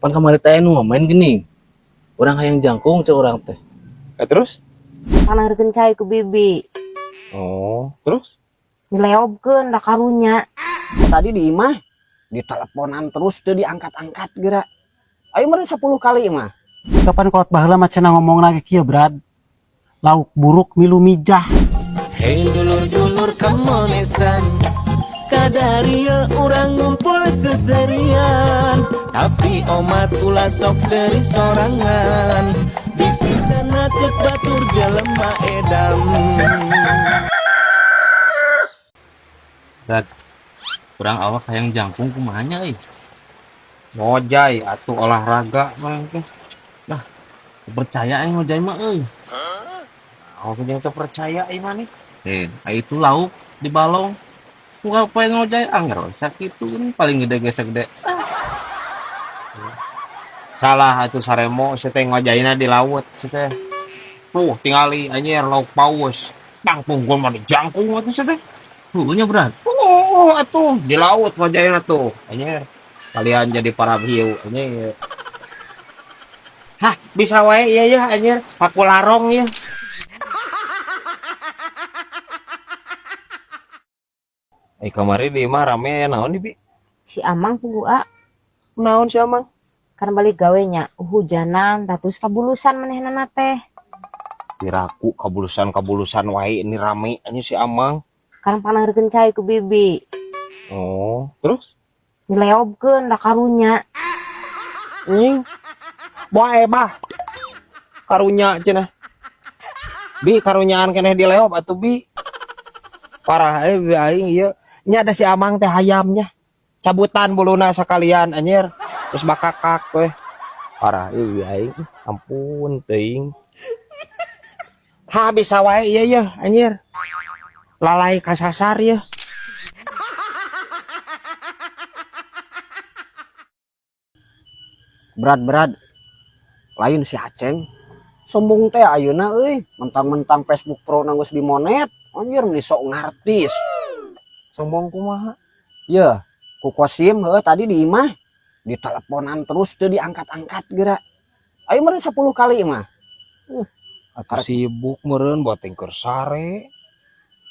Pan kamari teh nu main gini. Urang hayang jangkung cek urang teh. Terus? Panangkeun cai ku bibi. Oh, terus? Dileobkeun da karunya. Tadi di imah diteleponan terus teu diangkat-angkat geura. Ayo meureun 10 kali mah. Kapan kolot baheula mah cenah ngomong lagi kieu, Brad. Lauk buruk milu mijah. Hei dulur-dulur kamonesan, kadaria urang ngumpul seserian. Tapi omat ulah sok seri sorangan. Bisi cenah cek batur jelema edam. Brad, urang awak hayang jangkung kumaha nya euy. Ngojay atuh olahraga mah teh. Nah, percaya aing ngojay mah euy. Aku jeung teu percaya ieu mah nih. Itu lauk di balong. Ku poe ngojay angger we sakitu paling gede ge segede. Salah atuh saremo si teh ngojayna di laut si teh. Tuh tingali anjir lauk paus. Tangtung mah di jangkung atuh si teh. Heueuh nya, Brad. Oh, atuh di laut ngojayna tuh. Anjir. Kalian jadi para hiu anjir. Hah, bisa wae iya ya anjir. Paku larong ya. Kamari di imah rame aya naon di, Bi? Si Amang pugu a. Naon si Amang? Kan balik gawe nya hujanan tah terus kabulusan manehna teh. Piraku kabulusan-kabulusan wae ini rame anjir si Amang. Kan panangkeun cai ku bibi. Oh, terus? Dileobkeun da karunya. Nying. Bae bah. Karunya cenah. Bi karunyaan keneh dileob atuh bi. Parah bi aing ieu. Nya ada si Amang teh hayamnya. Cabutan buluna sakalian anjir. Terus bakakak weh. Parah bi aing. Ampun teuing. Ha bisa wae ieu yeuh anjir. Lalai kasasar yeuh. Berat-berat. Lain si Aceng. Sombong teh ayeuna euy, mentang-mentang Facebook Pro na geus dimonet, anjir meni sok ngartis. Sombong kumaha? Yeuh, ku Kosim heuh tadi di imah diteleponan terus teu diangkat-angkat geura. Ayo meureun 10 kali mah. Atuh sibuk meureun buat keur sare.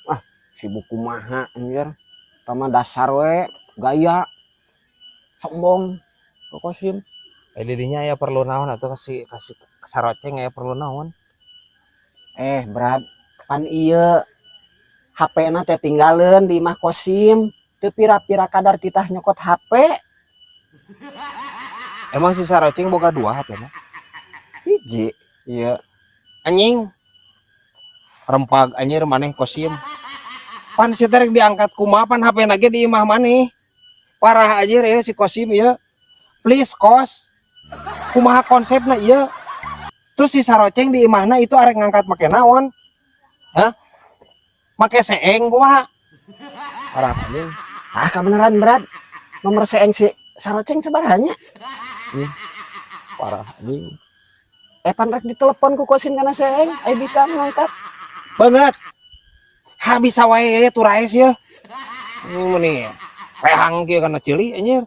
Ah, sibuk kumaha anjir. Tama dasar we gaya sombong ku Kosim. Didinya aya perlu naon atuh kasih kasih saroceng aya perlu naon? Brad, pan ieu HP na teh tinggaleun di imah Kosim. Teu pira-pira kadar titah nyokot HP. Emang si saroceng boga 2 HP na? Hiji, iya. Anjing. Rempag anjir maneh Kosim. Pan si teh rek diangkat kumaha pan HP na ge di imah maneh. Parah anjir ya si Kosim ieu. Please kos. Kumaha konsepna ieu? Terus si saroceng di imahna itu arek ngangkat make naon? Hah? Make seeng kumaha? Parah anjing. Ah, kebenaran berat. Nomor seeng si saroceng sabarahanya. Parah anjing. Pan rek ditelepon ku Kosim kana seeng, aya bisa ngangkat. Banget. Ha bisa wae ya turaes ya. Ini meni rehang kieu kana ceuli anjir.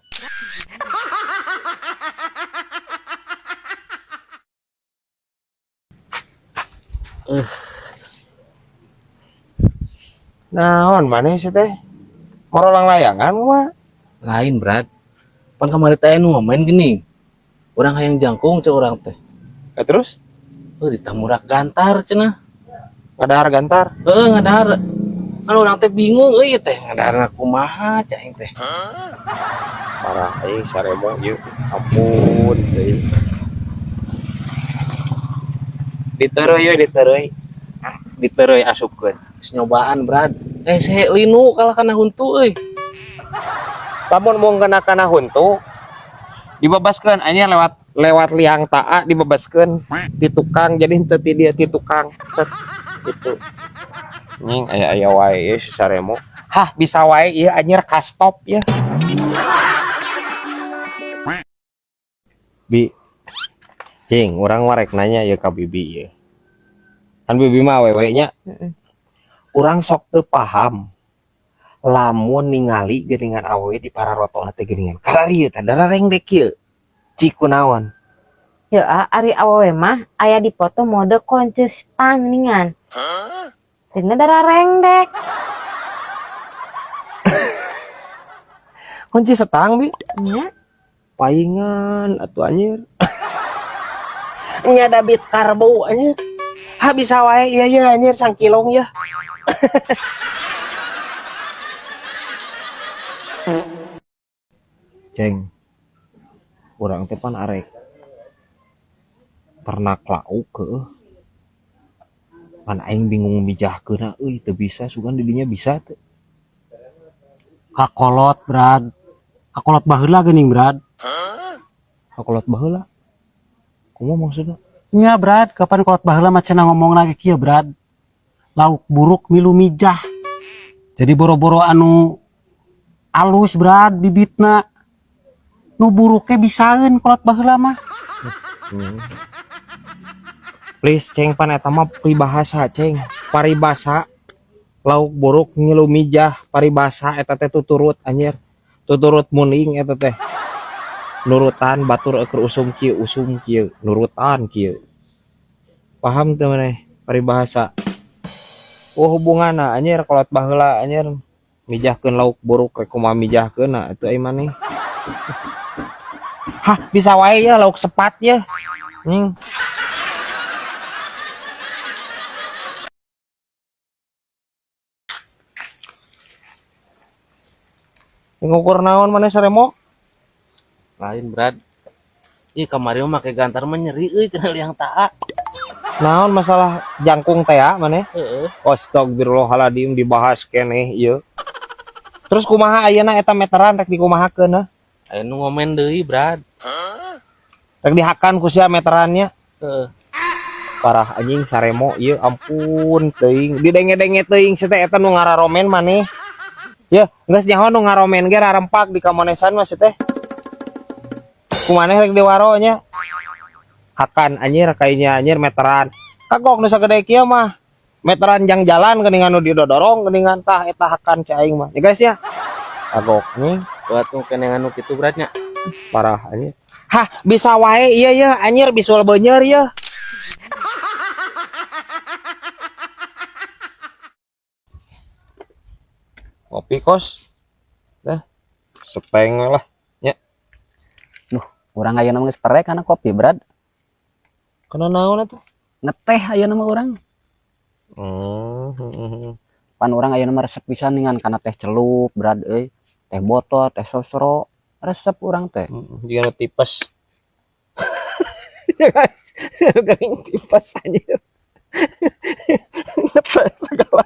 Naon maneh sih teh? Morolang layangan mah. Lain, Brad. Pan kamari teh nu main gini. Urang hayang jangkung cek urang teh. Terus? Heuh ditamurak gantar cenah. Ngadahar gantar? Heeh, ngadahar. Kan urang teh bingung euy teh ngadaharna kumaha cek aing teh. Parah aing saremo ieu. Ampun teuing. Ditereuy euy, ditereuy. Ditereuy asupkeun. Geus nyobaan, Brad. Sehe linu kalah kana huntu euy. Lamun mung kena kana huntu dibebaskeun anjir lewat liang taa dibebaskeun di tukang jadi henteu ti dia ti tukang set gitu. Nying aya-aya wae ieu si saremo. Hah bisa wae ieu anjir kastop ya. Bi cing urang mah rek nanya ieu ka bibi ieu. Kan bibi mah awewe nya. Heeh. Urang sok teu paham. Lamun ningali geuningan awewe di pararotona teh geuningan. Kararieu teh dararengdek kieu. Ciku naon? Ya, ari awewe mah aya dipoto mode koncestang ningan. Tina darah rengdek. Kunci setang bi. Nya, Paingan atuh anjir. Nya dabit karbo anjir. Ha bisa wae ieu ye anjir sangkilong ya. Ceng. Urang teh pan arek ternak lauk heueuh. Pan aing bingung mijahkeunna euy teu bisa sugan di dinya bisa teu. Kakolot Brad. Kakolot baheula geuning Brad. Kakolot baheula. Kumaha maksudna? Nya Brad, kapan kolot baheula mah cenah ngomongna ge kieu Brad. Lauk buruk milu mijah. Jadi boro-boro anu alus Brad bibitna. Nu buruknya bisaeun kolot baheula mah. Please ceng pan eta mah peribahasa ceng. Paribasa lauk buruk ngilu mijah paribasa eta teh tuturut anjir. Tuturut muning eta teh. Nurutan batur eueuh usum kieu nurutan kieu. Paham teu maneh paribahasa? Oh hubunganna anjir kolot baheula anjir mijahkeun lauk buruk rek kumaha mijahkeunna atuh ai maneh. Hah bisa wae ya lauk sepat ya. Nying. Ngukur naon maneh saremo? Lain Brad. Ih kamari mah make gantar mah nyeri euy kena liang taa. Naon masalah jangkung teh ya maneh? Heeh. Astagfirullahaladzim dibahas keneh ieu. Terus kumaha ayeuna eta meteran rek dikumahakeun heuh? Aya nu ngomen deui Brad. Rek dihakan ku sia meterannya. Heeh. Parah anjing saremo ieu ampun teuing didenge-denge teuing sia teh eta nu ngararomen maneh. Yeuh, geus nyaho nu ngaromen ge rarempak di kamonesan mah sia teh. Kumaneh rek diwaro nya? Hakan anjir kayaknya anjir meteran. Kagok nu sagede kieu mah. Meteran jang jalan geuningan nu didodorong geuningan tah eta hakan cai aing mah. Ya guys ya. Kagok nih Buat nu kenengan nu kitu Bradnya. Parah anjir. Hah, bisa wae ieu ye anjir bisul beunyer ye. Kopi kos. Dah. Seteng lah nya. Duh, urang ayeuna mah geus perek kana kopi, Brad. Kana naon atuh? Ngeteh ayeuna mah urang. Pan urang ayeuna mah resep pisan dengan kana teh celup, Brad euy. Teh botol, teh sosro, resep urang teh. Jiga nu tipes. Ya guys, nu geuning tipes anjir. Ngeteh segala.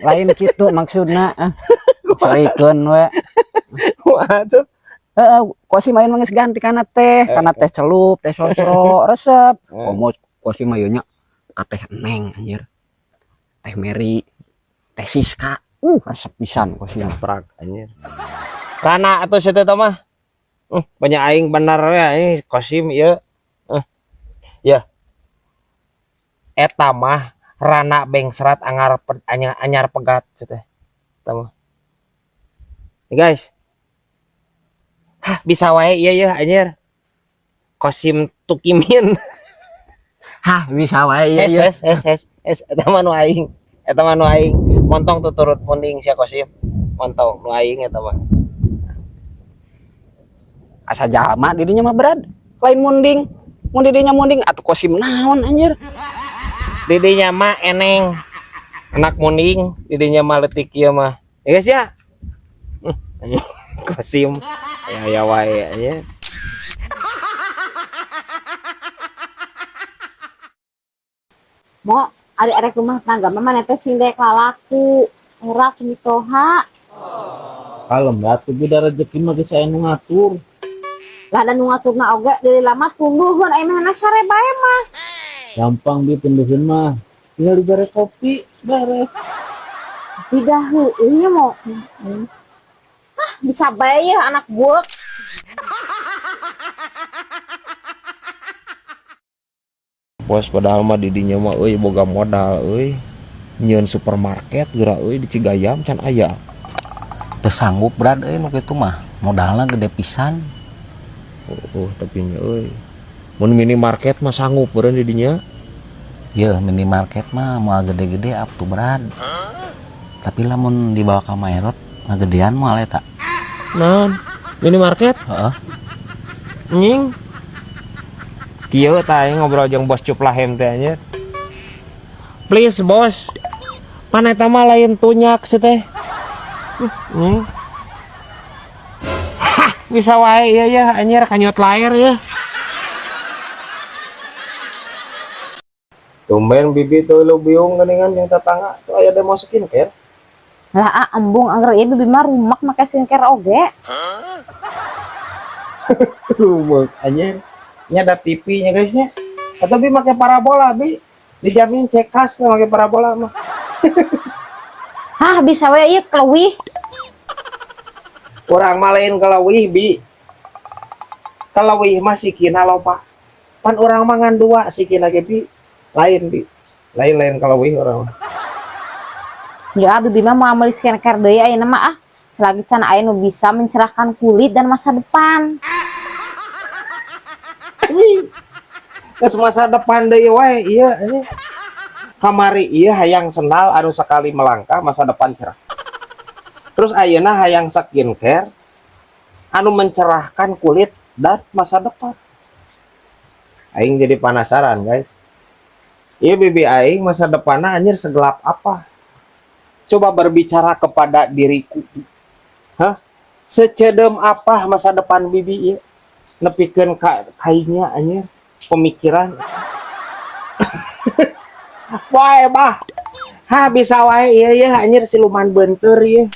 Lain kitu maksudna, ah. Serikeun we. Kumaha tuh? Heeh, kosi main mah geus ganti kana teh, kana teh celup, teh sosro, resep. Komo kosi mah ieu nya ka teh Neng anjir. Teh Mary, teh Siska. Resep pisan kosi mah. Prak anjir. Rana atuh sia teh mah. Banyak aing bener ya ini Kosim ieu. Ya. Eta mah rana bengsrat angar anyar pegat sia teh. Eta mah. Nih guys. Hah, bisa wae ieu ye anjir. Kosim Tukimin. Hah, bisa wae ieu ye. S S S S S eta mah nu aing. Eta mah nu aing. Montong tuturut munding sia Kosim. Montong nu aing eta mah. Asa jalma didinya mah Brad. Lain munding. Mun didinya munding atuh Kosim naon anjir. Didinya mah eneng. Anak munding, didinya mah leutik ieu mah. Ya guys ya. Kosim. Ya ya wae anjir. Mo, ari arek rumah tangga mah maneh teh sing daek lalaku, ora mitoha. Kalem atuh beda rezeki mah geus aya nu ngatur. Lah da nu ngaturna oge dari lama tunduhun aya mah sare bae mah. Gampang bi tunduhun mah. Tinggal dibere kopi, beres. Tidak heueuh nya mo. Hah, bisa bae ya anak buek. Bos padahal mah didinya mah euy boga modal euy. Nyieun supermarket geura euy di Cigayam can aya. Teu sanggup Brad euy nu kitu mah. Modalna gede pisan. Oh, tapi nya euy. Mun minimarket mah sanggup beureun di dinya. Yeuh, minimarket mah moal gede-gede atuh, Brad. Tapi lamun dibawa ka Maerot ngagedean moal eta? Naon? Minimarket? Heeh. Nying. Kieu tah aing ngobrol jeung bos Cuplahem teh anjir. Please, bos. Pan eta mah lain tunyak sih teh. Nying. Hah, bisa wae ieu ya anjir kanyut lair ya. Tumben bibi tuh lu biung geuningan jeung tetangga tuh aya demo skincare. Lah ah, embung angger ieu bibi mah rumak make skincare oge. Rumek anjir. Nya ada TV nya guys nya. Atau bi make parabola bi. Dijamin cekas tuh make parabola mah. Hah, bisa we ieu keleuwih. Urang mah lain keleuwih bi. Keleuwih mah sikina loba. Pan urang mah ngan dua sikina ge bi. Lain bi. Lain-lain keleuwih urang mah. Ya bibi mah moal meuli skincare deui ayeuna mah ah. Selagi can aya nu bisa mencerahkan kulit dan masa depan. Anjing. Geus masa depan deui wae ieu anjing. Kamari ieu hayang sendal anu sekali melangkah masa depan cerah. Terus ayeuna hayang skincare anu mencerahkan kulit dan masa depan. Aing jadi penasaran guys. Ieu bibi aing masa depanna anjir segelap apa? Coba berbicara kepada diriku. Hah? Secedem apa masa depan bibi ieu? Nepikeun ka kainya anjir pemikiran. Wae bah. Hah, bisa wae ieu ya anjir siluman beunteur ieu.